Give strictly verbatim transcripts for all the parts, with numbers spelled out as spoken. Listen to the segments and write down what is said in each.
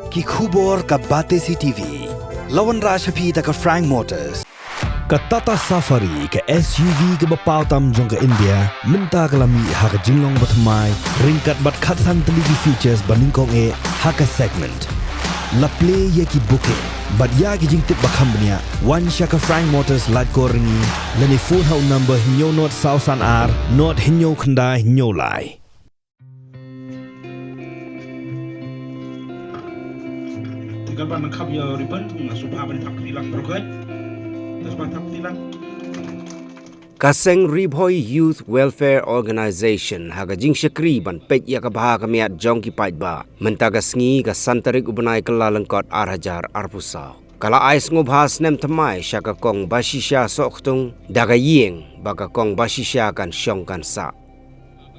Ki khubor ka Batesi T V. La wanrah sha phi da ka Frank Motors. Ka Tata Safari, ka S U V kaba paw tam jong ka India, mynta ka la mih ha ka jinglong bathymmai, ryngkat bad khatsan tylli ki features ba nyngkong eh ha ka segment. La plie ïa ki booking bad ïa ki jingtip ba kham bniah, wan sha ka Frank Motors Laitkor Ryngi, lane phone ha u number hynñiew nod saw san ar nod hynñiew khyndai hynñiew lai. Te katba nang khap ïa ribbon, nga sngewbha ban thap kti lang baroh khoit. Nga sngewbha thap kti lang. Ka seng Ri Bhoi Youth Welfare Organization ha ka jingshakri ban peit ïa ka bha ka miat jong ki paidbah, mynta ka sngi ka san tarik u bnai Kyllalyngkot ar hajar arphew saw, ka la ai sngewbha snem thymmai sha ka Kong Bashisha Sohktung da ka ïing ba ka Kong Bashisha kan shong kan sah.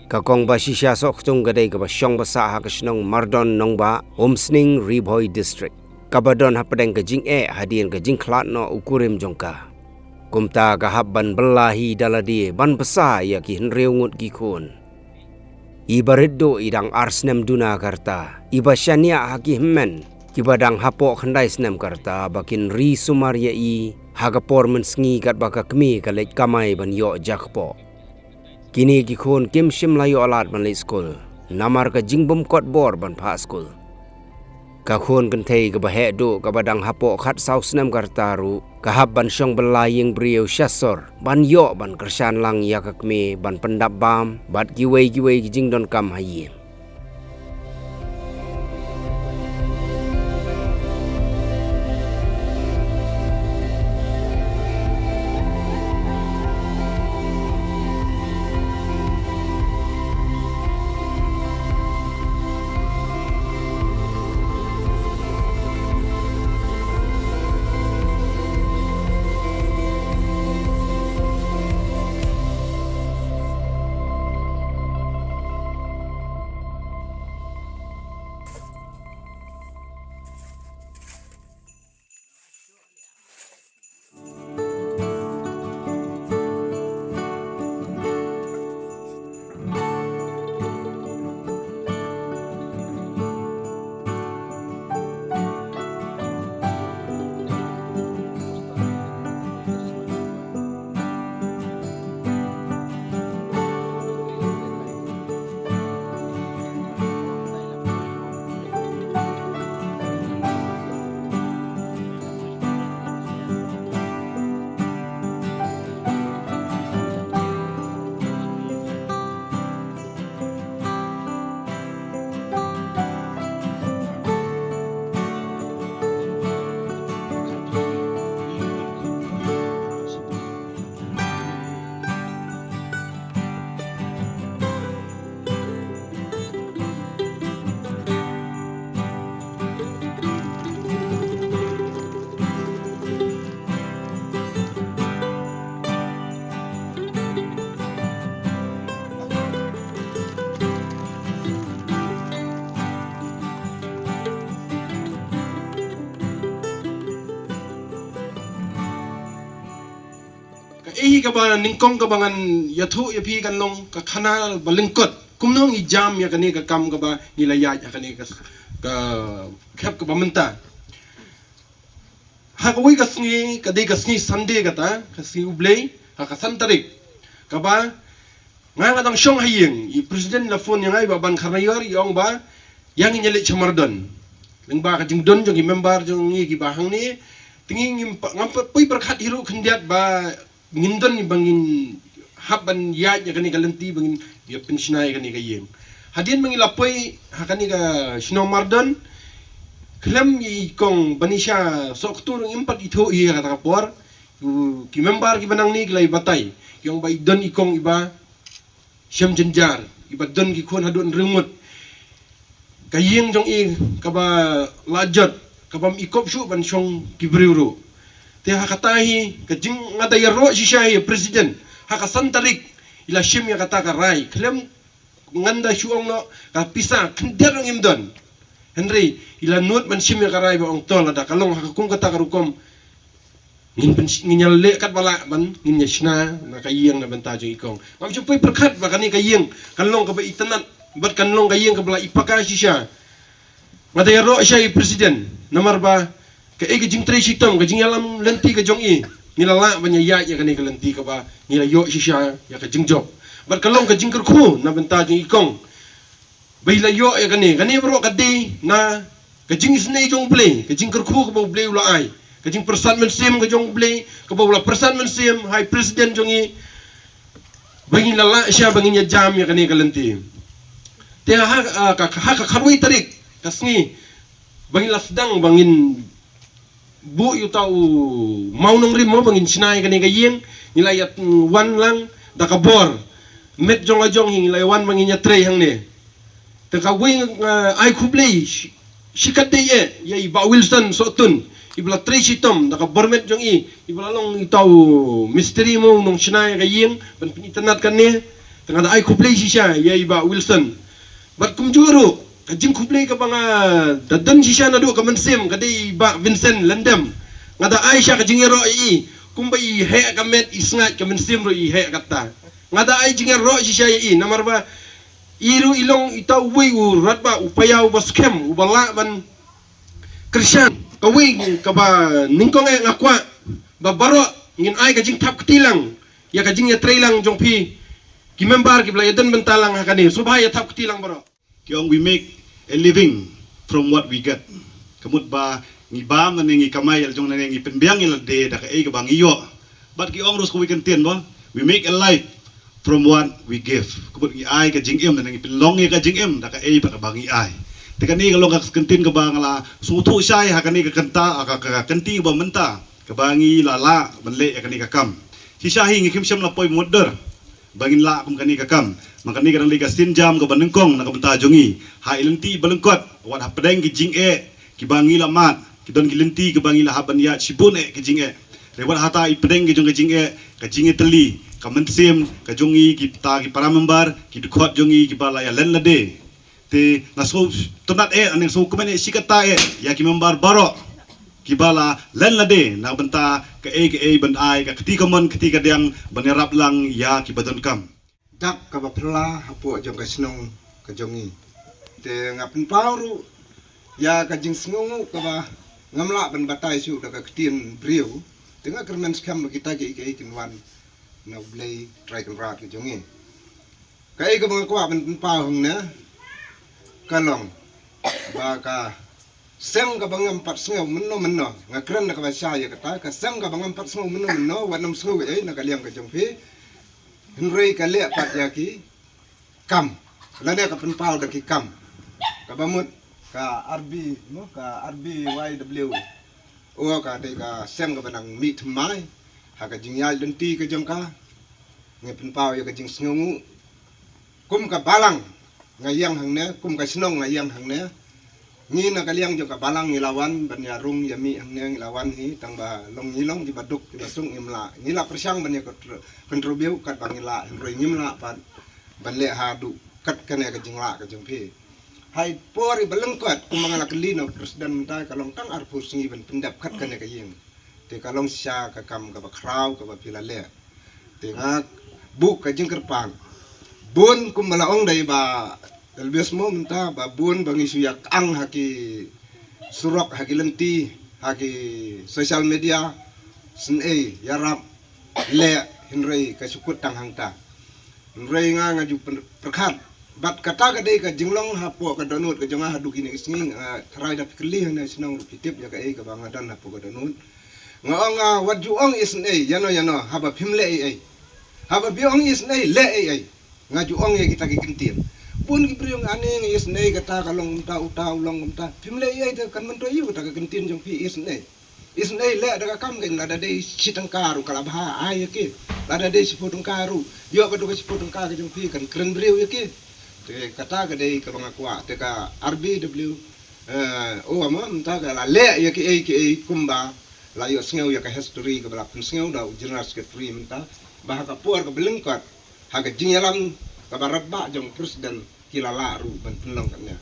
Ka Kong Bashisha Sohktung ka dei kaba shong ba sah ha ka shnong Mardon Nongbah, Umsning, Ri Bhoi District, kaba don hapdeng ka jingeh hadien ka jingkhlad noh u kurim jong ka. Kumta ka hap ban bylla hi da lade ban bsa ïa ki hynriew ngut ki khun. I ba rit duh i dang ar snem duna ka rta, i ba shaniah ha ki hynmen, ki ba dang hapoh khyndai snem ka rta, ba kin ri sumar ïa i ha ka por mynsngi katba ka kmie ka leit kamai ban ïoh jakpoh. Kine ki khun kim shym la ïoh lad ban leit skul namar ka jingbym kot bor ban phah skul. Ka khun kynthei kaba heh duh kaba dang hapoh khatsaw snem ka rta ruh ka hap ban shong bylla ïing briew sha sor ban ïoh ban kyrshan lang ïa ka kmie ban pyndap bam bad kiwei kiwei ki jingdonkam ha ïing. Kaei kaba nyngkong kaba ngan ïathuh ïa phi kan long ka khana ba lyngkot. Kumno ngi jam ïa kane ka kam kaba ngi la ïaid ïa kane ka, ka khep kaba mynta. Ha kawei ka sngi, ka dei ka sngi Sunday kata, ka sngi U Blei, ha ka san tarik. Kaba nga nga dang shong ha ïing, i president la phone ïa nga i Bah Bankharnaior, i ong ba ïa ngin ïaleit sha Mardon. Lyngba ka jingdon jong ki member jong ngi kiba hangne, te ngi ngim pat, ngam pat poi pyrkhat hi ruh khyndiat ba ngin don ba ngin hap ban ïaid ïa kane ka lynti ba ngin ïa pynshna ïa kane ka ïing. Hadien ba ngi la poi ha kane ka shnong Mardon, khlem i Kong Banisha Sohktung ruh ngim pat ithuh hi ha kata ka por. Ki member kiba nangne ki la ïa batai, ki ong ba i don i kong iba shem jynjar, iba don ki khun haduh hynriew ngut. Ka ïing jong i kaba la jot, kabym i kop shuh ban shong ki briew ruh. Te ha kata hi ka jing, nga da ïaroh shisha hi president, ha ka san tarik i la shim ïa kata ka rai, khlem ngan da shu ong noh ka pisa khyndiat ruh ngim don. Hynrei i la nud ban shim ïa ka rai ba ong to lada ka long ha ka kum kata ka rukom, ngin pyn, ngin ïa leh katba lah ban ngin ïa shna na ka ïing na bynta jong i kong. Ngam shu poi pyrkhat ba kane ka ïing kan long kaba itynnad bad kan long ka ïing kaba la i paka shisha. Nga da ïaroh sha i president namar ba kaei ka jingtrei shitom, ka jingïalam lynti ka jong i, ngi la lah ban ïaid ïa kane ka lynti kaba ngi la ïoh shisha ïa ka jingjop. Bad ka long ka jingkyrkhu na bynta jong i kong ba i la ïoh ïa kane, kane baroh ka dei na ka jingisynei jong U Blei, ka jingkyrkhu kaba U Blei u la ai, ka jingpyrsad mynsiem ka jong U Blei kaba u la pyrsad mynsiem ha i president jong i, ba ngin la lah shisha ba ngin ïa jam ïa kane ka lynti. Te ha, ha, ka, ha ka khatwei tarik ka sngi ba ngin la sdang ba ngin buh ïa uta u mawnongrim mo ba ngin shna ïa kane ka ïing, ngi la ïa, mm, wan lang da ka bor met jong la jong hi, ngi la ïa wan ba ngin ïa trei hangne. Te kawei nga ai khublei shi, shikatdei eh ïa i Bah Wilson Sohtun, iba la trei shitom da ka bor met jong i, iba la long ita u mistri mo u nongshna ïa ka ïing ban pynitynnad kane. Te nga da ai khublei shisha ïa i Bah Wilson. Bad kumjuh ruh ka jingkhublei kaba nga da don shisha naduh ka mynsiem ka dei i Bah Vincent Lyngdoh. Nga da ai shisha ka jingïaroh ïa i, kumba i heh ka met i sngaid ka mynsiem ruh i heh kata. Nga da ai jingïaroh shisha ïa i namar ba i ruh i long ita uwei u rangbah u paidbah uba skhem, uba lah ban kyrshan. Kawei kaba nyngkong eh nga kwah ba baroh ngin ai ka jingthap kti lang ïa ka jingïatreilang jong phi ki member kiba la ïadon bynta lang ha kane. Sngewbha ïa thap kti lang baroh. Ki ong, we make a living from what we get. Ka mut ba ngi bam nangne, ngi kamai ïa la jong nangne, ngi pynbiang ïa lade da kaei kaba ngi ïoh. Bad ki ong ruh sa kawei ka kyntien ba, we make a life from what we give. Ka mut ngi ai ka jingim nangne, ngi pynlong ïa ka jingim da kaei ba kaba ngi ai. Te kane ka long ka kyntien kaba nga la sngewthuh shai ha kane ka kynta, ka, ka, ka kynti ba mynta kaba ngi la lah ban leh ïa kane ka kam. Shisha hi ngi kim shym la poi mutdur ba ngin lah kum kane ka kam. Ma kane ka dang dei ka sienjam kaba nyngkong na ka bynta jong ngi. Ha i lynti ba lyngkot, wat hapdeng ki jingeh kiba ngi la mad, ki don ki lynti kiba ngi la hap ban ïaid shibun eh ki jingeh. Te wat hata i pdeng ki jong ki jingeh, ka jingïatylli, ka mynsiem ka jong ngi kita ki para member, ki dkhot jong ngi kiba la ïa len lade. Te nga sngewtynnat eh, nga sngewkmen eh shi katta eh ïa ki member baroh kiba la len lade na ka bynta kaei kaei ban ai ka kti kamon kti kadiang ban ïarap lang ïa kiba donkam. Dak kaba phylla hapoh jong ka shnong ka jong ngi. Te nga pynpaw ruh ïa ka jingsngewnguh kaba ngam lah ban batai shuh da ka ktien briew. Te nga kyrmen skhem ba kita kiei kiei kin wan na U Blei Trai Kynrad ka jong ngi. Kaei kaba nga kwah ban pynpaw hangne ka long ba ka seng kaba ngam pat sngew mynno mynno, nga kren da kaba shai ïa kata, ka seng kaba ngam pat sngew mynno mynno, wat nym sngew ei na ka liang ka jong phi. Hynrei ka leh pat ïa ki kam, lane ka pynpaw da ki kam. Kaba mut ka R B, mo, ka R B Y W O, ka dei ka seng kaba nang mih thymmai ha ka jingïaid lynti ka jong ka. Ngi pynpaw ïa ka jingsngewnguh kum ka balang nga ïeng hangne, kum ka shnong nga ïeng hangne. Ngi na ka liang jong ka balang ngi la wan ban ïa rung ïa mih hangne, ngi la wan hi tang ba long ngi long kiba duk kiba suk ngim lah. Ngi la pyrshang ban ïa kontr-, contribute katba ngi lah, hynrei ngim lah pat ban leh haduh kat kane ka jinglah ka jong phi. Hai por iba lyngkot kumba nga la kylli na u president mynta, ka long tang arphew sngi ban pyndep kat kane ka ïing. Te ka long shisha ka kam kaba khraw kaba phi la leh. Te nga buh ka jingkyrpad bun kumba la ong da i Bah Elvis mo mynta, ba bun ba ngi shu ïa kang ha ki surok, ha ki lynti, ha ki social media, sngewbha ïarap leh, hynrei ka shu kut tang hangta. Hynrei nga, nga ju pyn-, pyrkhat bad kata ka dei ka jinglong hapoh ka dohnud ka jong nga haduh kine ki sngi. Nga tharai da phi kylli hangne shnong ruh phi tip ïa kaei kaba nga don hapoh ka dohnud. Nga ong, nga wat ju ong isynei ïano ïano haba phim leh ei ei. Haba phi ong isynei leh ei ei. Nga ju ong ïa kita ki kyntien. Bun ki briew nga ne nga isynei, kata ka long kumta, uta u long kumta. Phim leh ei ei te kan myntoi ïa kata ka kyntien jong phi isynei. Isynei leh da ka kam kein, lada dei shi tyngka ruh ka la bha ai ïa ki. Lada dei shiphew tyngka ruh, ïoh ka dei ka shiphew tyngka ka jong phi, kan kren briew ïa ki. Te kata ka dei kaba nga kwah, te ka R B W, eh, O, ama mynta ka la leh ïa kiei kiei kumba la ïohsngew ïa ka history kaba la pynsngew da u General Secretary mynta, ba ha ka por kaba lyngkot, ha ka jingïalam kaba radbah jong u President, ki la lah ruh ban pynlong katne.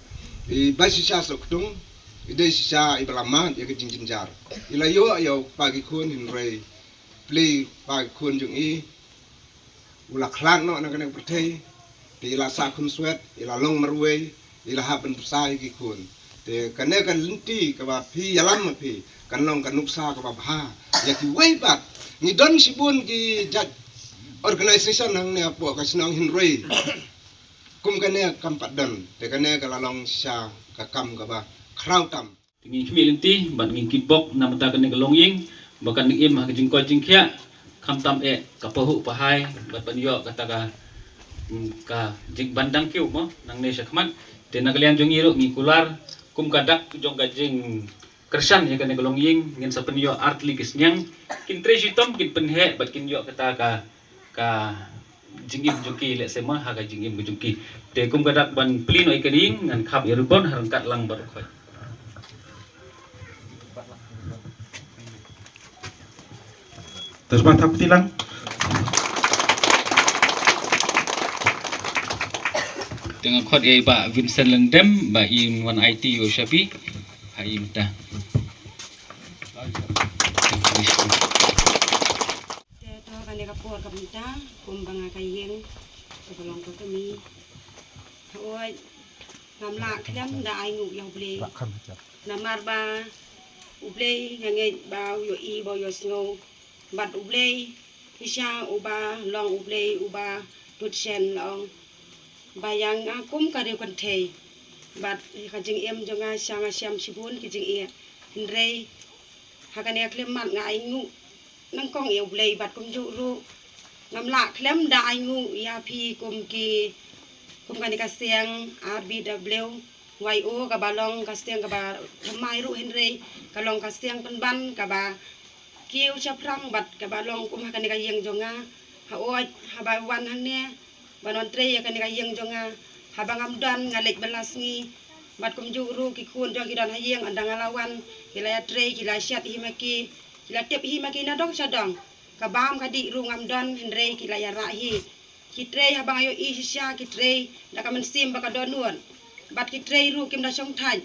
I Bah Shisha Sohktung i dei shisha iba la mad ïa ka jingjynjar. I la ïoh ïa u kpa ki khun, hynrei plie u kpa ki khun jong i u la khlad noh na kane ka pyrthei. Te i la sah khun swet, i la long marwei, i la hap ban bsa ïa ki khun. Te kane ka lynti kaba phi ïalam ma phi kan long ka nuksa kaba bha ïa kiwei pat. Ngi don shibun ki jait organisation hangne hapoh ka shnong hynrei kum kane kam pat don. Te kane ka la long shisha ka kam kaba khraw tam. Te ngi khmih lynti bad ngi kyrpad na bynta kane ka longïing ba kan im ha ka jingkoit jingkhiah, khamtam eh ka pahuh pahai bad ban ïoh kata ka, mm, ka jingban dang kiew mo nangne sha khmat. Te na ka liang jong ngi ruh ngi kular kum ka dak jong ka jingkyrshan ïa kane ka longïing, ngin sa pynïoh artylli ki sniang, kin trei shitom, kin pynheh bad kin ïoh kata ka ka jingim jong ki, lehse ma ha ka jingim jong ki. Te kum ka dak ban plie noh ïa ka ïing ngan khap ïa ribbon ha ryngkat lang bad u khoi. Te sngewbha thap kti lang. Te nga khot ïa i Bah Vincent Lyngdem ba in wan aiti ïa u Shabi ha i mynta. Te to kane ka por ka bynta kumba nga ka ïeng kaba long ka kmie. Hooid, ngam lah khlem da ai nguh ïa U Blei. Namar ba U Blei nga ngeit ba u ïohi ba u ïohsngew. Bad U Blei shisha uba long U Blei uba dud shen, long ba ïa nga kum ka riew kynthei bad ka jingim jong nga sha nga shem shibun ki jingeh. Hynrei ha kane ka khyllipmat nga ai nguh nyngkong ïa U Blei bad kumjuh ruh ngam lah khlem da ai nguh ïa phi kum ki, kum kane ka seng R B W Y O kaba long ka seng kaba thymmai ruh hynrei ka long ka seng pynban kaba kiew shaphrang bad kaba long kum ha kane ka ïing jong nga. Hooid, haba wan hangne ban wan trei ïa kane ka ïing jong nga, haba ngam don nga leit bylla sngi bad kumjuh ruh ki khun jong ki don ha ïing, ynda nga la wan ki la ïatrei, ki la shet hi ma ki, ki la tip hi ma ki na dong sha dong. Ka bam ka dih ruh ngam don hynrei ki la ïarah hi. Ki trei haba nga ïohi shisha ki trei da ka mynsiem ba ka dohnud bad ki trei ruh kim da shong thait.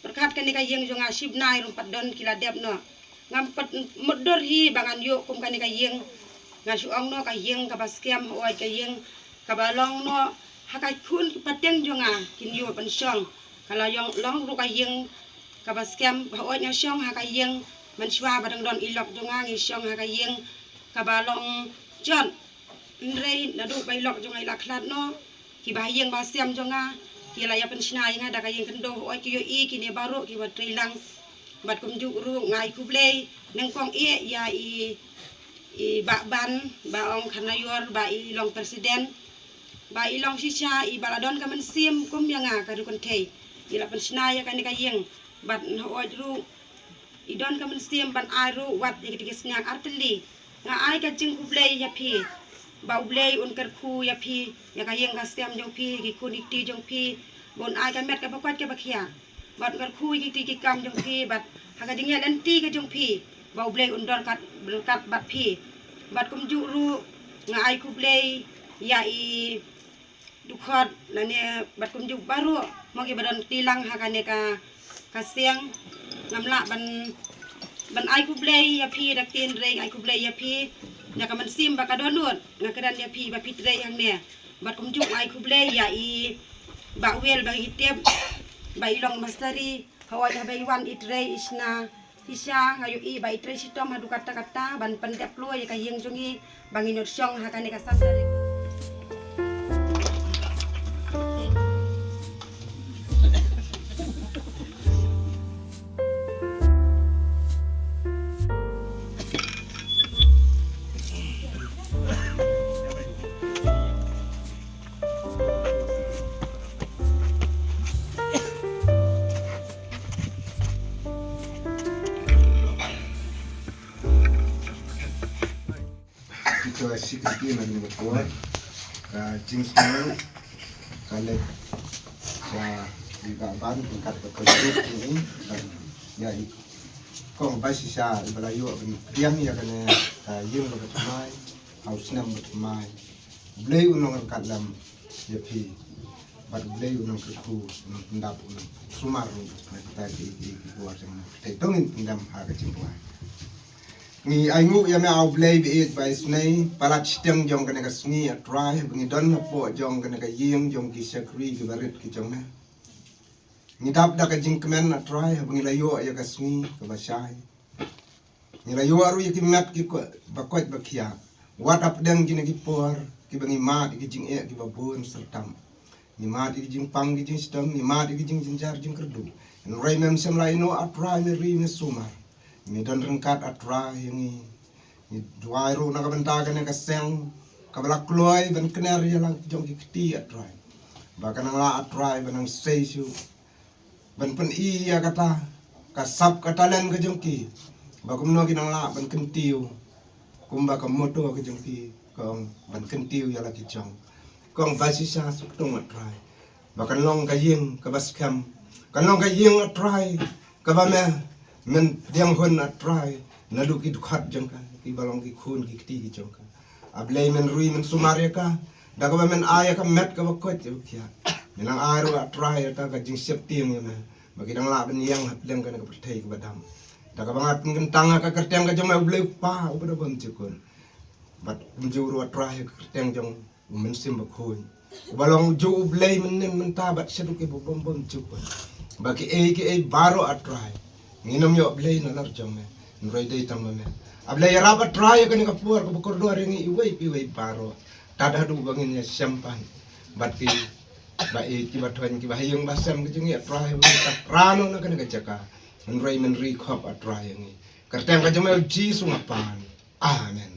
Pyrkhat kane ka ïing jong nga shibnai ruh ym pat don ki la dep noh. Ngam pat mutdur hi ba ngan ïoh kum kane ka ïing. Nga shu ong noh ka ïing kaba skhem, hooid ka ïing kaba long noh ha ka khun ki pateng jong nga kin ïoh ban shong. Ka la ïong long ruh ka ïing kaba skhem, hooid nga shong ha ka ïing mynshuwa ba dang don i lok jong nga, ngi shong ha ka ïing kaba long jot. Hynrei naduh ba i lok jong nga i la khlad noh, kiba ha ïing ba ha sem jong nga ki la ïa pynshna ïa nga da ka ïing khyndew, hooid ki ïohi kine baroh kiba trei lang. Bad kumjuh ruh nga ai khublei nyngkong eh ïa i, i Bah Ban, ba ong Kharnaior, ba i long president, ba i long shisha iba la don ka mynsiem kum ïa nga ka riew kynthei. I la pynshna ïa kane ka ïing bad hooid ruh i don ka mynsiem ban ai ruh wat ïa kiti ki sniang artylli. Nga ai ka jingkhublei ïa phi ba U Blei un kyrkhu ïa phi, ïa ka ïing ka sem jong phi, ki khun ki kti jong phi, ba un ai ka met kaba koit kaba khiah. Bad un kyrkhu ïa kiti ki kam jong phi bad ha ka jingïaid lynti ka jong phi ba U Blei un don ryngkat, ryngkat bad phi. Bad kumjuh ruh nga ai khublei ïa i dkhot lane bad kumjuh baroh mo kiba don kti lang ha kane ka, ka seng. Ngam lah ban, ban ai khublei ïa phi da kti hynrei nga ai khublei ïa phi da ka mynsiem ba ka dohnud. Nga kren ïa phi ba phi trei hangne. Bad kumjuh nga ai khublei ïa i Bah Wel ba ngi tip ba i long mastari. Hooid haba i wan i trei i shna shisha, nga ïohi ba i trei shitom haduh katta katta ban pyndep kloi ïa ka ïing jong ngi ba ngin ïoh shong ha kane ka san tarik. Kita sikit lagi ni betul. Ka jingsngew ka lek ka juga ban tingkat betul ini dan ya i kong ba shisha i ba la ïoh ban tiang ïa kane ka ïing ba thymmai, ha u snem ba thymmai. Blei u nongryngkat lem ïa phi bad Blei u nongkyrkhu, u nongpyndap, u nongsumar ruh na kita ki, ki, ki bor jong ngi. Te to ngin pyndem ha ka jingduwai. Ngi ainguh ïa me A Blei ba ïeit ba isynei, palat shiteng jong kane ka sngi A Trai, ba ngi don hapoh jong kane ka ïing jong ki shakri ki barit ki jong me. Ngi dap da ka jingkmen, A Trai, haba ngi la ïoh ïa ka sngi kaba shai. Ngi la ïoh ruh ïa ki met ki ko-, ba koit ba khiah. Wat hapdeng kine ki por kiba ngi mad ïa ki jingeh kiba bun syrtam. Ngi mad ïa ki jingpang ki jingshitom, ngi mad ïa ki jingjynjar jingkyrduh. Hynrei mem shym la ïehnoh, A Trai, me ri me sumar. Me don ryngkat, A Trai, ïa ngi. Ngi duwai ruh na ka bynta kane ka seng kaba la kloi ban kner ïa la ki jong ki kti, A Trai. Ba kan nang lah, A Trai, ban nang sei shuh, ban pyni ïa kata ka sap ka talent ka jong ki, ba kumno ki nang lah ban kyntiew, kumba ka motto ka jong ki ka ong, ban kyntiew ïa la ki jong, ka ong, ba shisha suktung, A Trai. Ba kan long ka ïing kaba skhem, kan long ka ïing, A Trai, kaba me, men pdiang hun, A Trai, naduh ki dkhot jong ka, kiba long ki khun ki kti ki jong ka. A Blei, men ri men sumar ïa ka da kaba men ai ïa ka met kaba koit kaba khiah. Men nang ai ruh, A Trai, ïa ka jingsheptieng ïa me, ba ki dang lah ban ïeng hapdeng kane ka pyrthei kaba dam. Da kaba nga pynkyntang ïa ka kyrteng ka jong me, U Blei Kpa uba da bymjukut. Bad kumjuh ruh, A Trai, ïa ka kyrteng jong U Mynsiem Bakhuid, uba long juh U Blei mynhynnin mynta bad shaduh kiba bym bymjukut. Ba kiei kiei baroh, A Trai, ngin ym ïoh blei na lor jong me, hynrei dei tang ma me. A Blei, ïarap, A Trai, ïa kane ka por kaba kordor ïa ngi iwei pa iwei baroh, tad haduh ba ngin ïashem pat bad kiba ïeit kiba thoiñ, kiba ha ïing ba sem ka jong ngi, A Trai, ba ngin ïa kren noh na kane ka jaka. Hynrei men ri khop, A Trai, ïa ngi. Kyrteng ka jong me, U Jisu, nga pan. Amen.